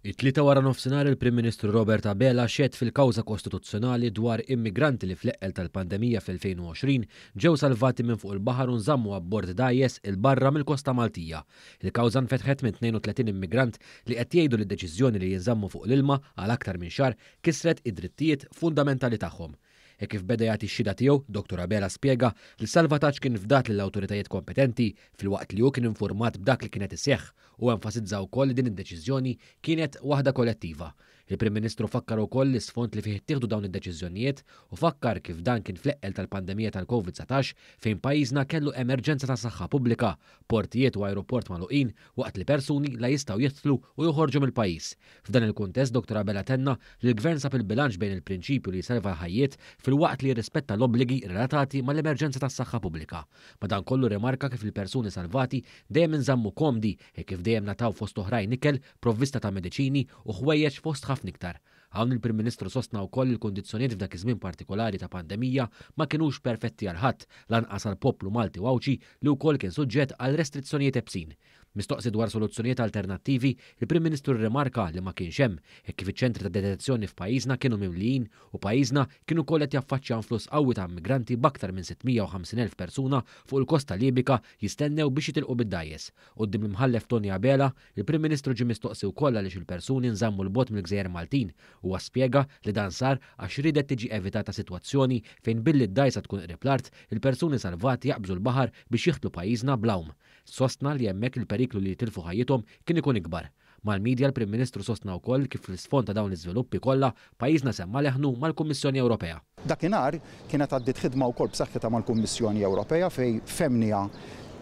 It-Tlieta waranofsinhar il-Prim Ministru Robert Abela xehed fil-kawża kostituzzjonali dwar immigranti li fl-eqqel tal-pandemija fl-2020 ġew salvati minn fuq il-baħar u nżammu abbord dgħajjes 'il barra mill-kosta Maltija. Il-kawża nfetħet minn 32 immigrant li qed jgħidu li d-deċiżjoni li jinżammu fuq l-ilma għal aktar minn xahar kisret id-drittijiet fundamentali tagħhom. Hekk kif beda jagħti x-xhieda tiegħu, Dottor Abela spjega li s-salvataġġ kien fdat lill-awtoritajiet kompetenti filwaqt li hu kien infurmat b'dak li kien qed iseħħ. Hu enfasizza wkoll li din id-deċiżjoni kienet waħda kollettiva. Il-Prim Ministru fakkar ukoll l-isfond li fih ittieħdu dawn id-deċiżjonijiet u fakkar kif dan kien fl-eqqel tal-pandemija tal-Covid 19 fejn pajjiżna kellu emerġenza ta' saħħa pubblika, portijiet u ajruport magħluqin waqt li persuni la jistgħu jidħlu u joħorġu mill-pajjiż. F'dan il-kuntest Dottor Abela tenna li l-Gvern sab il-bilanċ bejn il-prinċipju li jsalva l-ħajjiet filwaqt li jirrispetta l-obbligi relatati mal-emerġenza tas-saħħa pubblika. Madankollu rrimarka kif il-persuni salvati dejjem inżammu komdi hekk kif dejjem ngħataw fost oħrajn ikel, provvista ta' mediċini u ħwejjeġ fost ħafna iktar. Hawn il-Prim Ministru sostna wkoll li l-kundizzjonijiet f'dak iż-żmien partikolari ta' pandemija ma kinux perfetti għal ħadd, lanqas għall-poplu Malti u Għawdxi li wkoll kien suġġett għal restrizzjonijiet ebsin. Mistoqsi dwar soluzzjonijiet alternattivi, il-Prim Ministru rrimarka li ma kienx hemm, hekk kif iċ-ċentri ta' detenzjoni f'pajjiżna kienu mimlijin u pajjiżna kien ukoll qed jaffaċċja influss qawwi ta' immigranti b'aktar minn 650,000 persuna fuq il-kosta Libika jistennew biex jitilqu bid-dgħajjes. Quddiem l-Imħallef Toni Abela, il-Prim Ministru ġie mistoqsi wkoll għaliex il-persuni nżammu 'l bogħod mill-gżejjer Maltin. Huwa spjega li dan sar għax riedet tiġi evitata sitwazzjoni fejn billi d-dgħajsa tkun qrib l-art, il-persuni salvati jaqbżu l-baħar biex jidħlu pajjiżna bl-għawm. Sostna li hemmhekk il-periklu li jitilfu ħajjithom kien ikun ikbar. Mal-media l-Prim Ministru sostna wkoll kif fl-isfond ta' dawn l-iżviluppi kollha, pajjiżna semma' leħnu mal-Kummissjoni Ewropea. Dakinhar kienet għaddiet ħidma wkoll b'saħħitha mal-Kummissjoni Ewropea fejn fehmniha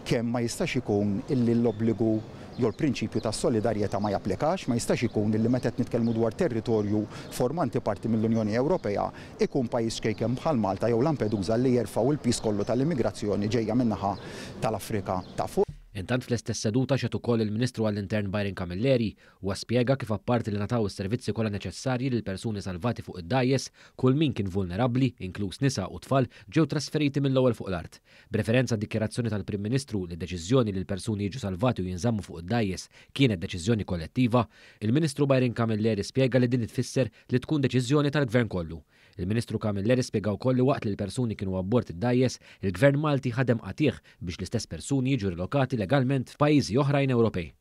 kemm ma jistax ikun illi l-obbligu jew l-prinċipju ta' solidarjetà ma japplikax, ma jistax ikun illi meta qed nitkellmu dwar territorju formanti parti mill-Unjoni Ewropea ikun pajjiż ċkejken bħal Malta jew Lampedusa li jerfgħu l-piż kollu tal-immigrazzjoni ġejja min-naħa tal-Afrika ta' Fuq. Intant fl-istess seduta xehed ukoll il-Ministru għall-Intern Byron Camilleri. Huwa spjega kif apparti li ngħataw is-servizzi kollha neċessarji lill-persuni salvati fuq id-dgħajjes, kull min kien vulnerabbli, inkluż nisa u tfal, ġew trasferiti mill-ewwel fuq l-art. B'referenza għad-dikjarazzjoni tal-Prim Ministru li d-deċiżjoni li l-persuni jiġu salvati u jinżammu fuq id-dgħajjes kienet deċiżjoni kollettiva, il-Ministru Byron Camilleri spjega li din tfisser li tkun deċiżjoni tal-Gvern kollu. Il-Ministru Camilleri spjega wkoll li waqt li l-persuni kienu abbord id-dgħajjes, il-Gvern Malti ħadem qatigħ biex l-istess persuni jiġu rilokati legalment f'pajjiżi oħrajn Ewropej.